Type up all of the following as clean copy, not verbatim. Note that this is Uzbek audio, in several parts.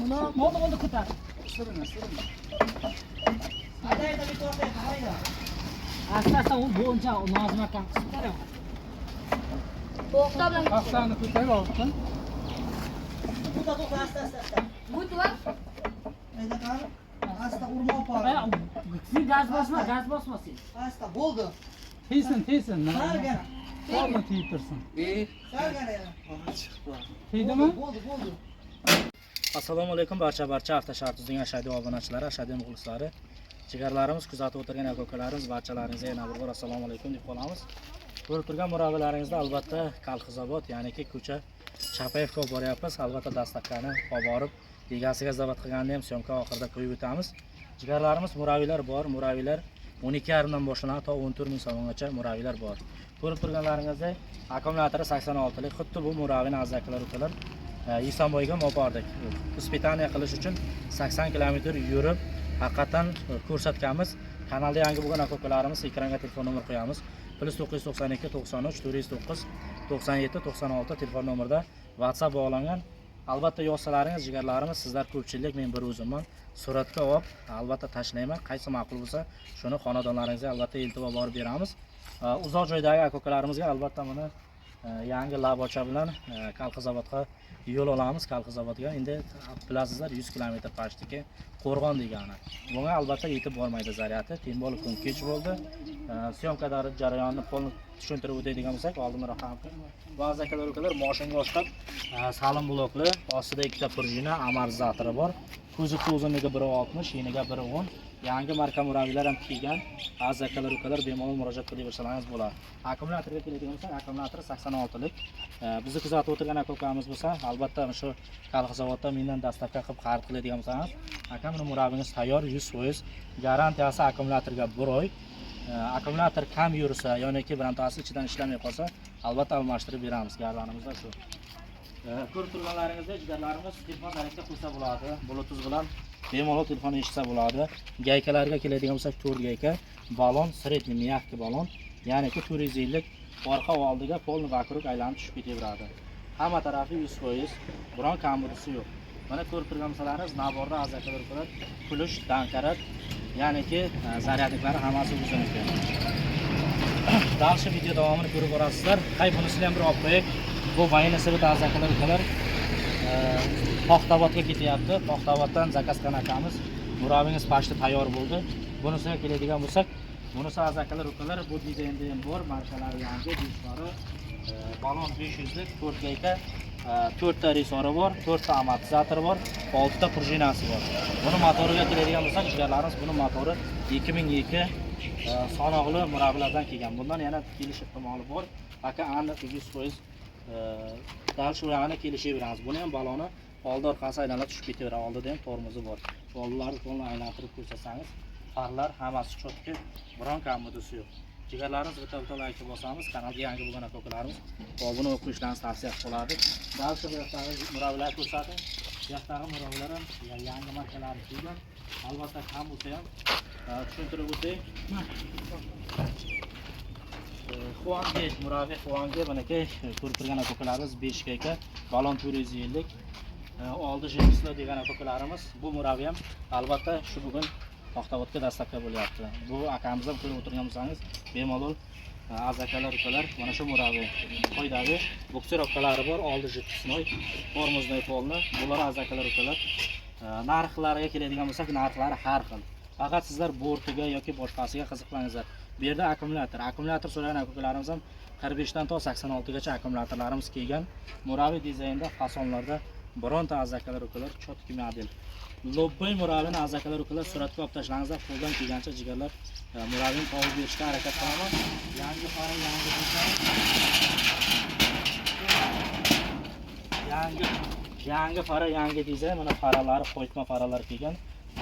Buni oldi oldi ko'tar. Sirma, sirma. Hayda hayda bir torpaydi hayda. Asta asta u bo'yicha Nozim akam qisib qo'yaman. To'xta bilan Paxtani ko'tarib olibdi. To'xta to'xta asta asta asta. Bu tuva. Hayda qani. Asta urma olib bor. Sen gaz bosma, gaz bosma sen. Asta bo'ldi. Tiysin, tiysin. Sargana. Bormi tiyib tursin. Sargana yana. Tiydimi? Bo'ldi bo'ldi. Assalomu alaykum barcha Avtoshart.uzning ashadiy obunachilari, ashadiy muxlislari, jigarlarimiz, kuzatib o'tirgan aka ukalarimiz, barchalaringizga yana bir bor assalomu alaykum deb qolamiz. Ko'rib turgan murabbiylaringizda albatta Kalxizobod, ya'niki ko'cha Chapayevga olib boryapmiz. Albatta dastlabkani olib borib, egasiga zabat qilganini ham syomka oxirida qo'yib o'tamiz. Jigarlarimiz, murabbiylar bor, murabbiylar 12,5 dan boshlanadi to 14 ming so'mgacha murabbiylar bor. Ko'rib turganlaringizdek akkumulyatori 86 lik, xuddi bu murabbiyni azakalar ukalar Esonboyga olib bordik. Ispitaniya qilish uchun 80 kilometr yurib, haqiqatan ko'rsatganmiz. Kanalda yangi bo'lgan aka-ukalarimiz ekranga telefon nomer qo'yamiz. +992 93 409 97 96 telefon nomerda WhatsApp bog'langan. Albatta yozsalaringiz jigarlarimiz, sizlar ko'pchilik, men bir o'zimman. Suratga olib albatta tashlayman. Qaysi ma'qul bo'lsa, shuni xonadonlaringizga albatta eltib olib borib beramiz. Uzoq joydagi aka-ukalarimizga albatta buni yangi labocha bilan Kalxizavodga yo'l olamiz. Kalxizavodga endi bilasizlar 100 kilometr pashtiki qo'rg'on degani. Bunga albatta yetib bormaydi zaryadi. Tembol kun kech bo'ldi. Syomka jarayonini polni tushuntirib o'tadigan bo'lsak, oldinroq ham ba'zi akalar ukalar moshinga o'xshab salim blokli, ostida ikkita prujina, amortizatori bor. Kuzovda uzunligi 1.60, yeniga 1.10. Yangi marka murabbiylar ham kelgan. Aziz akalar ukalar bemalol murojaat qilaversalaringiz bo'ladi. Akkumulyatorga keladigan bo'lsak, akkumulyatori 86 lik. Bizni kuzatib o'tirgan aka ukamiz bo'lsa, albatta shu Kalxizavoddan mendan dastavka qilib xarid qiladigan bo'lsangiz, akam buni murabbiyingiz tayyor 100% garantiyasi akkumulyatorga 1 oy. Akkumulyator kam yursa, yoki birontasi ichidan ishlamay qolsa, albatta almashtirib beramiz. Gardanimizda shu. Ko'rib turganlaringizdek jigarlarimiz telefon zaryadga qo'ysa bo'ladi. Bluetooth bilan bemalol telefon eshitsa bo'ladi. Gaykalarga keladigan bo'lsak, 4 gayka, balon, средний мягкий balon, ya'niki 450 orqa va oldiga polni вокруг aylanib tushib ketaveradi. Hamma tarafi 100%, biron kamburusi yo'q. Mana ko'rib turgan bo'lsalaringiz, naborda azakalar ukalar, kulish, dankarat, ya'niki zaryadniklari hammasi o'ziniki. Дальше video davomini ko'rib borasizlar. Hay, bunisini ham bir olib qo'yay. Bu военный совет azakalar ukalar Paxtavodga ketyapti. Paxtavoddan zakaz qilgan akamiz. Murabbiyingiz pashti tayyor bo'ldi. Bunisiga keladigan bo'lsak, bunisi azakalar ukalar bu dizaynda ham bor, markalari yangi, disklari, balon 500 lik, 4 gayka, 4 ta resori bor, 4 ta amortizator bor, 6 ta prujinasi bor. Buni motoriga keladigan bo'lsak, jigarlarimiz, buni motori 2002 sanoqli murabbiylardan kelgan. Bundan yana kelish ehtimoli bor. Aka aniq 100% dal shu yog'ini kelishaveramiz. Buni ham baloni oldi orqasi aylanib tushib ketaveradi. Oldida ham tormozi bor. Oldilarni polni aylantirib ko'rsatsangiz, farlar hammasi cho'tki, biron kambudusi yo'q. Jigarlarimiz bitta bitta like bosamiz. Kanalga yangi bo'lgan aka ukalarimiz obuna bo'lib qo'yishlarini tavsiya qilib qolardik. Dal shu yoqdagi murabbiylar ko'rsating. Bu yoqdagi murabbiylar ham yangi markalarni kiygan. Albatta kam bo'lsa ham tushuntirib o'tay. Huange murabbiy Huange manaki ko'rib turgan aka ukalarimiz 5 gayka, balon 450 oldi jemisli degan aka ukalarimiz bu murabbiy ham albatta shu bugun Paxtavodga dastavka bo'lyapti. Bu akamiz ham ko'rib o'tirgan bo'lsangiz, bemalol aziz akalar ukalar mana shu murabbiy foydali buksirovkalari bor, oldi жидкостной, тормозной polni. Bular aziz akalar ukalar narxlariga keladigan bo'lsak, narxlari har xil. Faqat sizlar bortiga yoki boshqasiga qiziqmangizlar. Bu yerda akkumulyator, akkumulyator so'ragan aka ukalarimiz ham 45 dan to 86 gacha akkumulyatorlarimiz kelgan. Murabbiy dizaynda, fasonlarda bironta aziz akalar ukalar чёткий model. Lobboy murabbiyni aziz akalar ukalar suratga olib tashlangizlar, qo'ldan kelgancha jigarlar murabbiyni topib berishga harakat qilaman. Yangi fara, yangi dizayn. Yangi yangi fara, yangi dizayn, mana faralari qo'ytma faralar kelgan.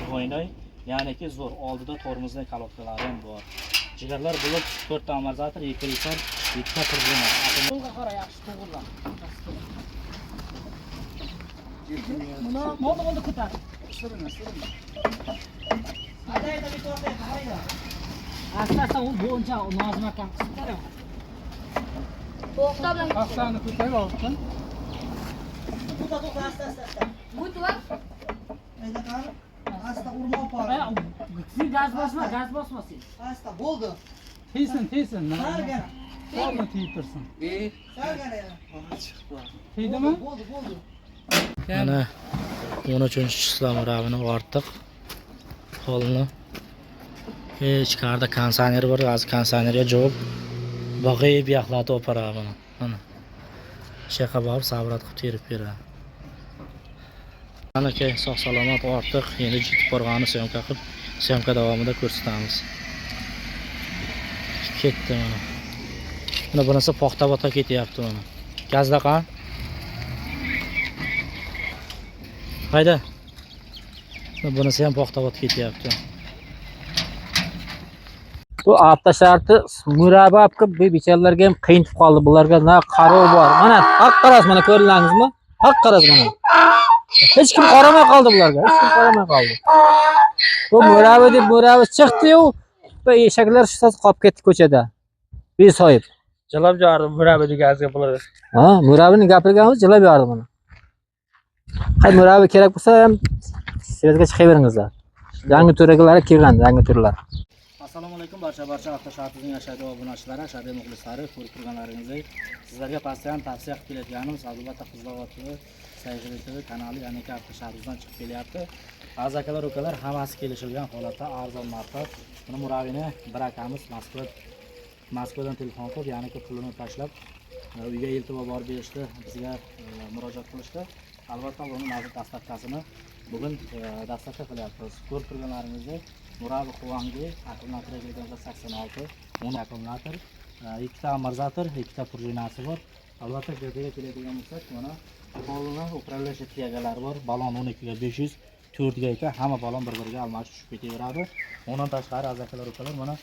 Двойной, ya'niki zo'r, oldida tormozli kolodkalari ham bor. Jigarlar bo'lib 4 ta amortizator, 2 resor, 2 ta prujina. Qo'lga qara, yaxshi to'g'irla. Buni oldi oldi ko'tar. Sirma, sirma. Hayda hayda bir torpaydi hayda. Asta asta u bo'yicha Nozim akam qisib qo'yaman. To'xta bilan Paxtani ko'tarib olibdi. To'xta to'xta asta asta asta. Bu tuva. Ayda qara. Asta urma opar. Sen gaz bosma, gaz bosma sen. Asta bo'ldi. Tegsin, tegsin. Salgana. Bormi tegib tursin. Salgana yana. Tegdimi? Bo'ldi, bo'ldi. Mana 13 число murabini orttiq. Qo'lni. Ichkarida konditsioner bor, hozir konditsionerga javob boqib yoqlatib o'para buni. Mana. Shu yoqqa borib sabrat qilib terib beradi. Manaki sog' salomat ortiq, endi yetib borganini syomka qilib, syomka davomida ko'rsatamiz. Ketdi mana. Mana bunisi paxta bota ketyapti mana. Gazda qan? Hayda. Bunisi ham paxta bota ketyapti. Bu avtosharti murabba qilib bu bechalarga ham qiyin tushib qoldi. Bularga na qarov bor. Mana haq qaras mana ko'rdingizmi? Haq qaras mana. Hech kim qaramay qoldi bularga. Hech kim qaramay qoldi. Bu murabba deb murabba chiqdi-yu, bu eshaklar shu qolib ketdi ko'chada. Besoyib. Jilab yordi murabba degan bular. Ha, murabbining gapirganimiz jilab yordi mana. Hay murabba kerak bo'lsa ham svetga chiqaveringizlar. Yangi turdagilari kelgan, yangi turlar. Assalomu alaykum barcha avtoshartizning ashadi obunachilari, ashadi muxlislari, ko'rib turganlaringizdek sizlarga pastdan tavsiya qilib kelayotganimiz albatta Qizilobod TV, Sayfi TV kanali, ya'niki avtoshartizdan chiqib kelyapti. Aziz akalar, ukalar, hammasi kelishilgan holatda arzon narxda buni murabini bir akamiz Moskvadan telefon qilib, ya'niki pulini tashlab uyga eltib olib borib berishdi, bizga murojaat qilishdi. Albatta buni mazkur dastavkasini bugun dastavka qilyapmiz. Ko'rib turganlaringizdek murabbi Huangi akkumulyator egilganda 86, 10 akkumulyator, ikkita amortizator, ikkita prujinasi bor. Albatta GTga keladigan bo'lsak, mana polni управляющий tyagalari bor. Balon 12 ga 500, 4 ga 2, hamma balon bir-biriga almashib tushib ketaveradi. Undan tashqari aziz akalar, ukalar, mana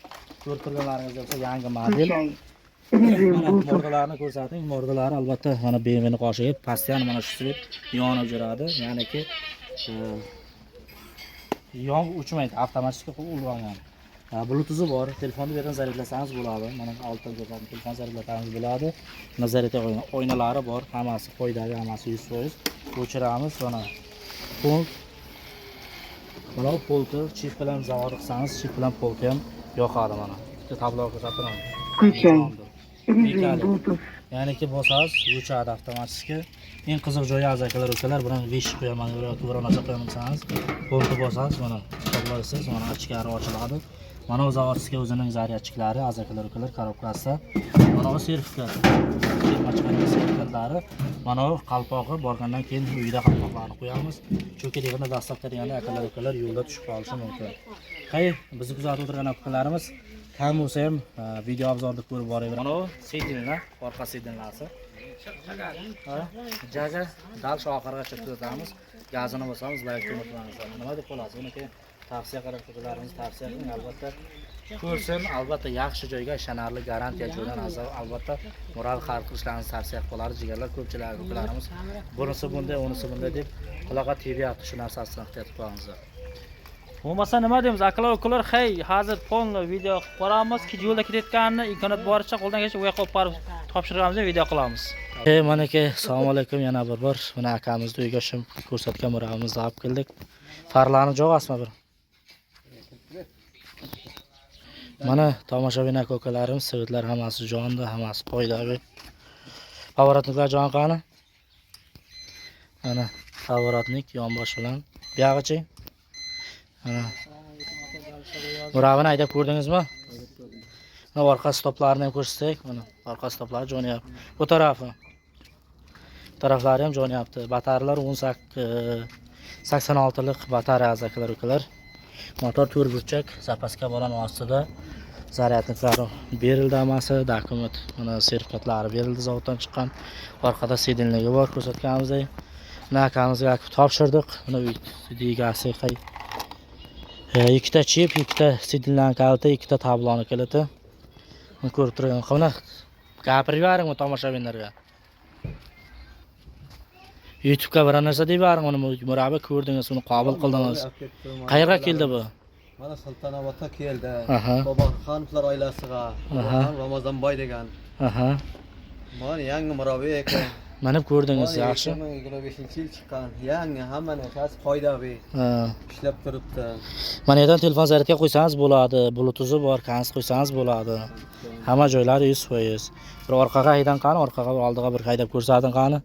ko'rib turganlaringizdek bo'lsa yangi model. Mana mordalarini ko'rsating, mordalari albatta mana BMW ni qoshiga pastyan mana shu svet yonib yuradi. Ya'niki yon uchmaydi, avtomatik ulangan. Bluetooth'i bor, telefonni bu yerdan zaryadlasangiz bo'ladi. Mana oltin ko'rsatdim, telefon zaryadlasangiz bo'ladi. Mana zaryadga qo'ygan oynalari bor, hammasi qo'ydagi, hammasi 100%. O'chiramiz mana. Pult. Mana bu pulti chip bilan zavod qilsangiz, chip bilan pulti ham yoqadi mana. Bitta tablo ko'rsatib. Ya'niki bosasiz, o'chadi avtomatik. Eng qiziq joyi aziz akalar, ukalar, buni 5 qo'yaman yoki biror narsa qo'yaman desangiz, pultni bosasiz, mana toblaysiz, mana ichkari ochiladi. Mana bu zavodskiy o'zining zaryadchiklari, aziz akalar, ukalar, korobkasi. Mana bu sertifikat, firma chiqargan sertifikatlari. Mana bu qalpog'i borgandan keyin uyda qalpoqlarni qo'yamiz. Chunki deganda dastavka deganda akalar, ukalar yo'lda tushib qolishi mumkin. Xayr, bizni kuzatib o'tirgan akalarimiz kam bo'lsa ham video obzorda ko'rib boraveradi. Mana bu sedinlar, orqa sedinlasi. Jaga dal shu oxirigacha kuzatamiz. Gazini bosamiz, like unutmangizlar. Nima deb qolasiz? Uni keyin tavsiya qilib qo'ylarimiz tavsiya qiling, albatta ko'rsin, albatta yaxshi joyga ishonarli garantiya joydan albatta moral xarid qilishlaringizni tavsiya qilib qolamiz. Jigarlar, ko'pchilik ukalarimiz bunisi bunday, unisi bunday deb quloqqa tebyapti, shu narsasini ehtiyot qilib qo'yamiz. Bo'lmasa nima deymiz, akalar, ukalar, hey, hozir polni video qilib boramiz, yo'lda ketayotganini imkoniyat boricha qo'ldan kelsa u yoqqa olib borib topshiramiz, video qilamiz. Manaki, assalomu alaykum yana bir bor. Mana akamizni uyga shim ko'rsatgan murabimizni olib keldik. Farlarni jo'g'asmi bir? Mana tomoshabin aka ukalarimiz, sovetlar hammasi jonda, hammasi qo'ydavi. Поворотникlar jon qani? Mana поворотник yonbosh bilan. Buyog'ichi? Mana murabini haydab ko'rdingizmi? Mana orqa stoplarini ham ko'rsatsak, mana orqa stoplari jo'nayapti. Bu tarafi. Taraflari ham jo'nayapti. Batareyalar 86lik batareya aziz akalar, ukalar. Motor 4 burchak, zapaska balon ostida zaryadniklari berildi hammasi, dokument, mana sertifikatlari berildi zavoddan chiqqan. Orqada sedinligi bor ko'rsatganimizdek. Mana akamizga topshirdik. Mana uy egasi ikkita chip, ikkita sedinlarning kaliti, ikkita tabloni kaliti. Buni ko'rib turgan. Mana gapirib bering tomoshabinlarga. YouTube'ga biror narsa deb bering, uni murabbi ko'rdingiz, uni qabul qildingiz. Qayerga keldi bu? Mana Sultonobodga keldi. Boboxonovlar oilasiga. Boboxon Ramazonboy degan. Aha. Mana yangi murabbiy ekan. Minib ko'rdingiz, yaxshi. 2025-yil chiqqan. Yangi, hamma narsasi foydaviy. Ha. Ishlab turibdi. Mana yerdan telefon zaryadga qo'ysangiz bo'ladi, Bluetoothi bor, kans qo'ysangiz bo'ladi. Hamma joylari 100%. Bir orqaga haydan qani, orqaga oldiga bir haydab ko'rsating qani.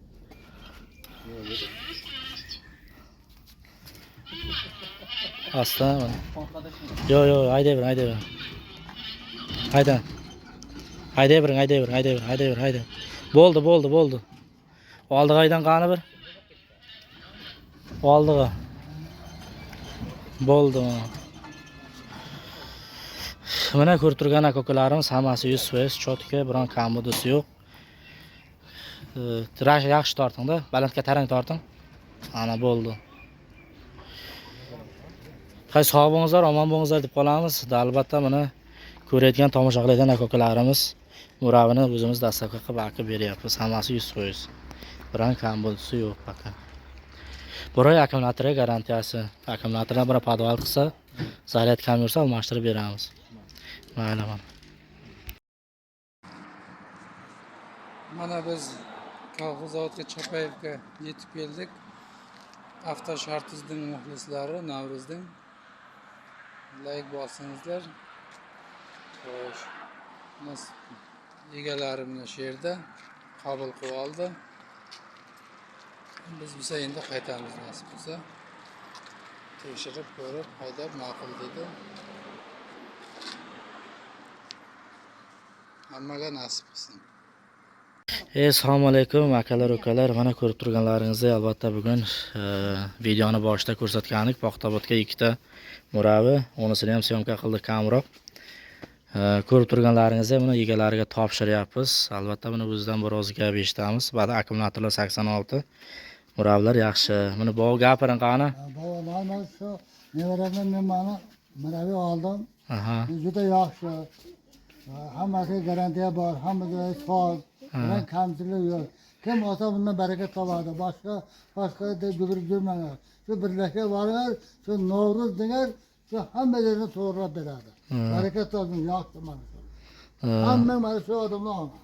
Asta mana. Yo'q, yo'q, haydayvering, haydayvering. Haydan. Haydayvering, haydayvering, haydayvering, haydayvering, haydang. Bo'ldi, bo'ldi, bo'ldi. Oldiga haydan qani bir. Oldiga. Bo'ldi mana. Mana ko'rib turgan aka-ukalarimiz hammasi 100% chotka, biron kamudisi yo'q. Yaxshi torting-da, balandga tarang torting. Ana bo'ldi. Hay, sog' bo'lingizlar, omon bo'lingizlar deb qolamiz. Albatta mana ko'rayotgan, tomosha qilayotgan aka-ukalarimiz muravini o'zimiz dastlabki qilib akib beryapmiz. Hammasi 100%. Biron kamudisi yo'q aka. Bir oy akkumulyatorga garantiyasi. Akkumulyatordan bir podval qilsa, zaryad kam yursa almashtirib beramiz. Mayli mana. Mana biz kolxozzavodga Chapayevga yetib keldik. Avtoshartizning muxlislari Navro'zning layk bosingizlar. Xo'sh, biz egalari mana shu yerda qabul qilib oldi. Biz bo'lsa endi qaytamiz nasib bo'lsa. Tekshirib ko'rib, haydab ma'qul dedi. Hammaga nasib qilsin. Assalomu alaykum akalar, ukalar. Mana ko'rib turganlaringizdek, albatta bugun videoni boshida ko'rsatgandik. Paxtaobodga ikkita muravi, unisini ham syomka qildik kamroq. Ko'rib turganlaringizdek, buni egalariga topshiryapmiz. Albatta buni o'zidan biroz gap eshitamiz. Ba'zi akkumulyatorlar 86. Muravlar yaxshi. Buni bog' gapiring qani. Baba, man shu nevaramdan men mana muraviy oldim. Aha. Juda yaxshi. Hammasiga garantiya bor, hamma joyi soz, biron kamchilik yo'q. Kim olsa bundan baraka topadi. Boshqa boshqa deb yugurib yurmanglar. Shu birlikka boringlar, shu Navro'z degan shu hamma yerni to'g'rilab beradi. Baraka topsin, yaxshi mana shu. Hamma mana shu odamlar oladi.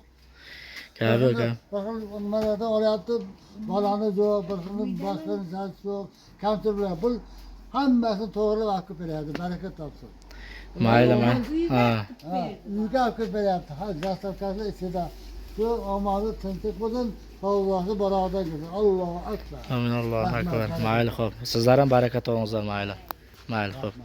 Gap yo'q, gap. Bir xil nimalarda olyapti, bolani yo'q, bir xil boshqa narsasi yo'q, kamchilik. Bu hammasini to'g'rilab olib kelib beradi, baraka topsin. Mayli, mayli. Ha. Ha, uyga olib kelib beryapti. Ha, zastavkasi ichida. Shu omadi tinchlik bo'lsin, savdosi barobar kelsin. Allohu akbar. Amin, Allohu Rahmat, akbar. rahmat. Mayli, xo'p. Sizlar ham baraka topingizlar, mayli. Mayli, xo'p.